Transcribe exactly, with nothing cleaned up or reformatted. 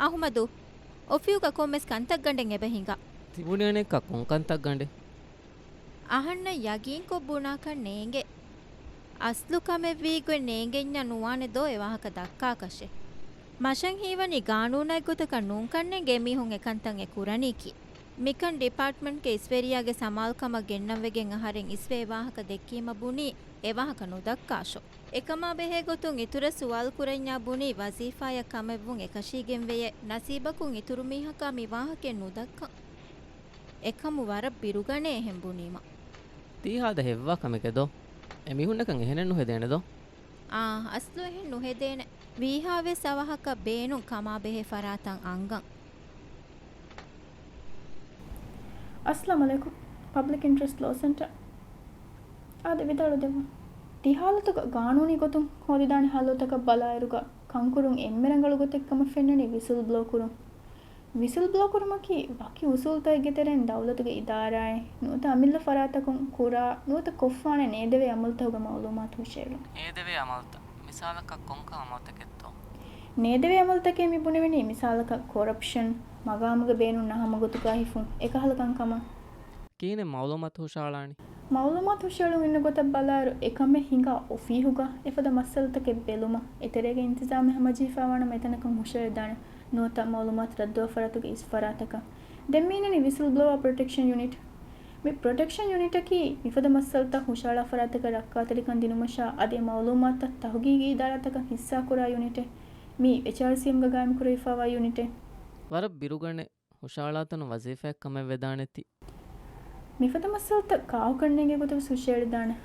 އަހުމަދު، އޮފީހުގަ ކޮންމެސް ކަންތައްގަނޑެއް އެބަ ހިނގާ. ތިބުނީ އަނެއްކާ ކޮން ކަންތައްގަނޑެއް؟ އަހަންނަށް ޔަގީންކޮށް ބުނާކަށް ނޭނގެ. އަސްލު ކަމެއްވީގޮތް ނޭނގެންޏާ ނުވާނެ ދޯ އެ ވާހަކަ ދައްކާކަށެއް. މަށަށް ހީވަނީ ގާނޫނާއެއްގޮތަކަށް ނޫންކަންނޭނގެ އެމީހުން އެކަންތައް އެ ކުރަނީކީ. މިކަން ޑިޕާޓްމަންޓްގެ އިސްވެރިޔާގެ ސަމާލުކަމަށް ގެންނަންވެގެން އަހަރެން އިސްވެ އެ ވާހަކަ ދެއްކީމަ ބުނީ އެ ވާހަކަ ނުދައްކާށޯ. އެކަމާ ބެހޭ ގޮތުން އިތުރަށް ސުވާލު ކުރަންޏާ ބުނީ ވަޒީފާއަށް ކަމެއްވުން އެކަށީގެންވެޔޭ، ނަސީބަކުން އިތުރު މީހަކާ މި ވާހަކައެއް ނުދައްކަން. އެކަމު ވަރަށް ބިރުގަނޭ އެހެން ބުނީމަ. ތީ ހާދަ ހެއްވާ ކަމެކޭ ދޯ؟ އެ މީހުންނަކަށް އެހެނެއް ނުހެދޭނެ ދޯ؟ އާ، އަސްލު އެހެން ނުހެދޭނެ. ވީހާވެސް އަވަހަކަށް ބޭނުން ކަމާބެހޭ ފަރާތަށް އަންގަން. އައްސަލާމު ޢަލައިކުމް. ޕަބްލިކް އިންޓްރެސްޓް ލޯ ސެންޓަރ. އާދެ، ވިދާޅުދެއްވާ. ތި ހާލަތުގަ ގާނޫނީ ގޮތުން ހޯދިދާނެ ހާލަތަކަށް ބަލާއިރުގަ ކަންކުރުން އެންމެ ރަނގަޅު ގޮތެއް ކަމަށް ފެންނަނީ ވިސިލް ބްލޯ ކުރުން. ވިސިލް ބްލޯ ކުރުމަކީ ވަކި އުސޫލުތަކެއްގެ ތެރެއިން ދައުލަތުގެ އިދާރާއެއް ނުވަތަ އަމިއްލަ ފަރާތަކުން ކުރާ ނުވަތަ ކޮށްފާނެ ނޭދެވޭ އަމަލުތަކުގެ މައުލޫމާތު ހުށައެޅުން. ނޭދެވޭ އަމަލުތައް. މިސާލަކަށް ކޮންކަހަލަ އަމަލުތަކެއްތޯ؟ ނޭދެވޭ އަމަލުތަކޭ މި ބުނެވެނީ މިސާލަކަށް ކޮރަޕްޝަން، މަގާމުގެ ބޭނުން ނަހަމަގޮތުގަ ހިފުން، އެކަހަލަ ކަންކަމަށް. ކިހިނެއް މައުލޫމާތު ހުށައަޅާނީ؟ މައުލޫމާތު ހުށައެޅުން އިންނަ ގޮތަށް ބަލާއިރު، އެކަމެއް ހިނގާ އޮފީހުގަ އެފަދަ މައްސަލަތަކެއް ބެލުމަށް، އެތެރޭގަ އިންތިޒާމެއް ހަމަޖެހިފައިވާނަމަ އެތަނަކަށް ހުށައެޅިދާނެ، ނުވަތަ މައުލޫމާތު ރައްދުވާ ފަރާތުގެ އިސް ފަރާތަކަށް. ދެން މި އިންނަނީ ވިސިލް ބްލޯއާ ޕްރޮޓެކްޝަން ޔުނިޓް. މި ޕްރޮޓެކްޝަން ޔުނިޓަކީ މިފަދަ މައްސަލަތައް ހުށައަޅާ ފަރާތަކަށް ރައްކާތެރިކަން ދިނުމަށާ އަދި އެ މައުލޫމާތުތައް ތަހުގީގީ އިދާރާތަކަށް ހިއްސާކުރާ ޔުނިޓެއް. މީ އެޗްއާރްސީއެމްގަ ގާއިމްކުރެވިފައިވާ ޔުނިޓެއް. ވަރަށް ބިރުގަނެ ހުށައަޅާތަނު ވަޒީފާއެއް ކަމަށް ވެދާނެތީ. މިފަދަ މައްސަލަތައް ކާކުކަންނޭނގޭ ގޮތަށް ވެސް ހުށައެޅިދާނެ.